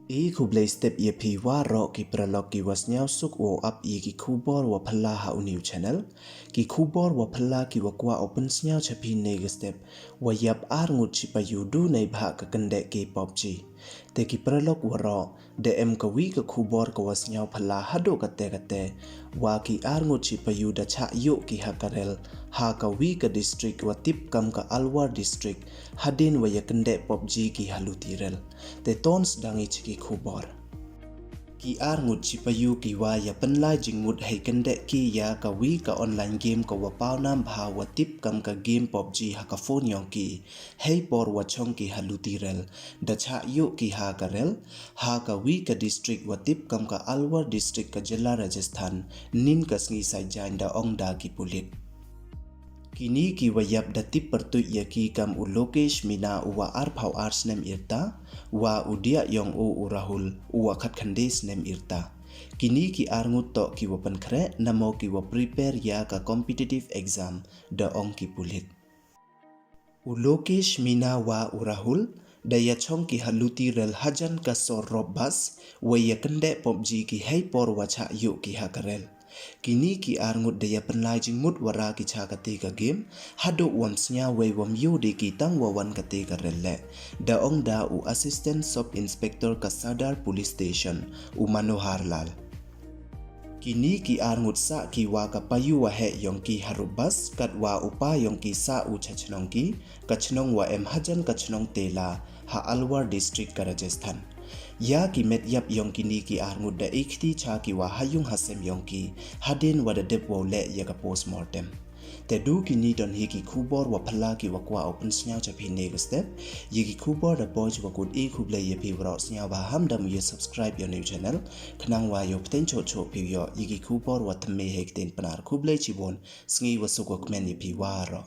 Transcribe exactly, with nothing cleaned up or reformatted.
I khublei step ya phi waroh ki paralok ki wa sniawsuk wow ap ya ki khubor wa phylla ha u new channel. Ki khubor wa phylla ki wa kwah u pynsniaw cha phi ne ka step, wa yap ar ngut chipayu du neibhah ka kyndeh ke PUBG. Te ki paralok waroh, da em ka wi ka khubor ka wa sniaw phylla haduh kate kate, wa ki ar ngut chipayu da chah yoh ki ha ka rel, ha ka wi ka district wa tip kam ka Alwar District, hadien wa ya kyndeh PUBG ki ha luti rel. Te ton sdang i cha ki khubor. Ki ar ngut chipayu ki wa ya pynlai jingmut hei kyndeh ki ya ka wi ka online game ka wa pawnam bha wa tip kam ka game PUBG ha ka phone yong ki, hei por wa chong ki ha luti rel, da chah yoh ki ha ka rel, ha ka wi ka district wa tip kam ka Alwar District ka jylla Rajasthan, nin ka sngi Saitjaiñ, da ong da ki pulit. Kini ki wa yap da tip pyrtuit ya ki kam u Lokesh Mina u wa arphaw ar snem yrta, wa u diah yong u u Rahul u wa khatkhyndai snem yrta. Kini ki ar ngut toh ki wa pynkhreh namo ki wa prepare ya ka competitive exam, da ong ki pulit. U Lokesh Mina wa u Rahul da ya chong ki ha luti rel hajan ka sor rob bas, wa ya kyndeh PUBG ki hei por wa chah yoh ki ha ka rel. Kini ki ar ngut da ya pynlai jingmut wara ki cha kate ka game, haduh wam sniaw wei wam yoh de ki tang wa wan kate ka rel le, da ong da u Assistant Sub Inspector ka Sadar Police Station, u Manohar Lal. Kini ki ar ngut sah ki wa ka payu wa heh yong ki ha rup bas, kat wa u pa yong ki sah u cha chnong ki, ka chnong wa em hajan ka chnong Tela, ha Alwar District ka Rajasthan. Ya ki met yap yong kini ki ar ngut da ikti cha ki wa ha yung ha sem yong ki, hadien wa da dep wow leh ya ka postmortem. Te du kini don hi ki khubor wa phylla ki wa kwah u pynsniaw cha phi ne ka step. Ya ki khubor da poi cha wa kut, i khublei ya phi waroh, sniaw bha ham da mu ya subscribe ya u new channel, khnang wa yoh pteng choh choh phi yoh ya ki khubor wa thymme hei ktien Pnar. Khublei chibun, sngi wa suk wa kmen ya phi waroh.